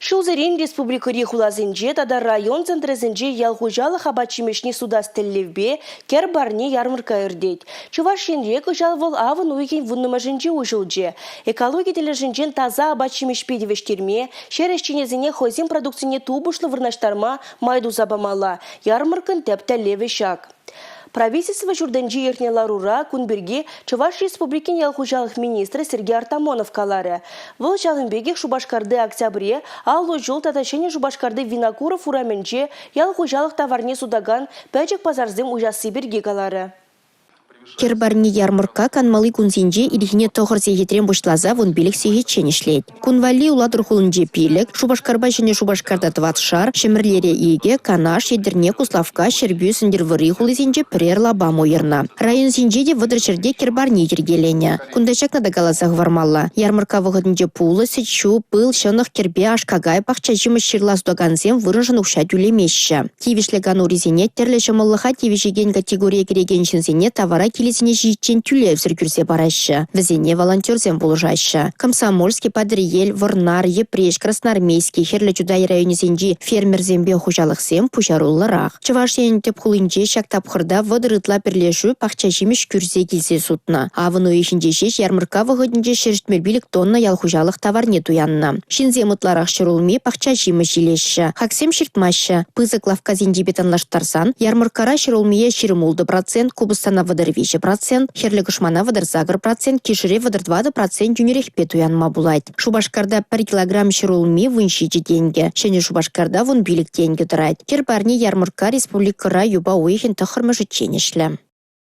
Ҫулсерен республикӑри хуласенче тата район центрӗсенче ял хуҫалӑх апат-ҫимӗҫне сутас тӗллевпе Кӗр парни ярмӑркка иртет. Чӑваш Енре кӑҫал вӑл авӑн уйӑхӗн вуннӑмӗшӗнче уҫӑлчӗ. Экологи тӗлӗшӗнчен таса апат-ҫимӗҫпе тивӗҫтерме, ҫӗр ӗҫченӗсене хӑйсен продукцине тупӑшлӑ вырнаҫтарма май туса памалла. Ярмӑрккӑн тӗп тӗллевӗ ҫак. Правительство ҫуртӗнче иртнӗ ларура кун пирки Чӑваш Республикин ял хуҫалӑх министрӗ Сергей Артамонов каларӗ. Вӑл ҫавӑн пекех Шупашкарти Октябре, 50 ҫул тата Ҫӗнӗ Шупашкарти Винокуров урамӗнче ял хуҫалӑх таварне сутакан пӗчӗк пасарсем уҫасси пирки каларӗ. Кӗр парни ярмӑркка канмалли кунсенче ирхине 9 сехетрен пуҫласа 15 сехетчен ӗҫлет. Кун валли Улатӑр хулинче 5, Шупашкарпа Ҫӗнӗ Шупашкарта тӑватшар, Ҫӗмӗрлере 2, Канаш, Етӗрне, Куславкка, Ҫӗрпӳ, Сӗнтӗрвӑрри хулисенче пӗрер лапам уйӑрнӑ. Районсенче те 30 ҫӗрте кӗр парни йӗркеленӗ. Кунта ҫакна та каласа хӑвармалла. Ярмӑркка вӑхӑтӗнче пулӑ, сӗт-ҫу, пыл, ҫӑнӑх, кӗрпе, аш-какай, пахча ҫимӗҫ, ҫырла сутакансем вырӑншӑн укҫа тӳлемеҫҫӗ. Тивӗҫлӗ канурисене тӗрлӗ ҫӑмӑллӑха тивӗҫекен категорие кӗрекен ҫынсене тавара килӗсене ҫитиччен тӳлевсӗр кӳрсе параҫҫӗ. Вӗсене волонтерсем пулӑшаҫҫӗ. Комсомольски, Патӑрьел, Вӑрнар, Йӗпреҫ, Красноармейски, Хӗрлӗ Чутай районӗсенчи фермерсемпе хуҫалӑхсем пуҫаруллӑрах. Чӑваш Енӗн тӗп хулинче ҫак тапхӑрта 30 ытла пӗрлешӳ пахча ҫимӗҫ кӳрсе килсе сутнӑ. Авӑн уйӑхӗнче ҫеҫ ярмӑркка вӑхӑтӗнче 175 тонна ял хуҫалӑх таварне туяннӑ. Ҫынсем ытларах ҫӗрулми, пахча ҫимӗҫ илеҫҫӗ. Хаксем ҫыртмаҫҫӗ. Пысӑк лавккасенчипе танлаштарсан, ярмӑрккара ҫӗрулмие 26 процент, купӑстана 33 процент, хӗрлӗ кӑшмана 38 процент, кишӗре 34 процент йӳнӗрехпе туянма пулать. Шупашкарта пӗр килограмм ҫӗрулми 17 тенкӗ, Ҫӗнӗ Шупашкарта 15 тенкӗ тӑрать. Кӗр парни ярмӑркка республикӑра юпа уйӑхӗн тӑххӑрмӗшӗччен ӗҫлӗ.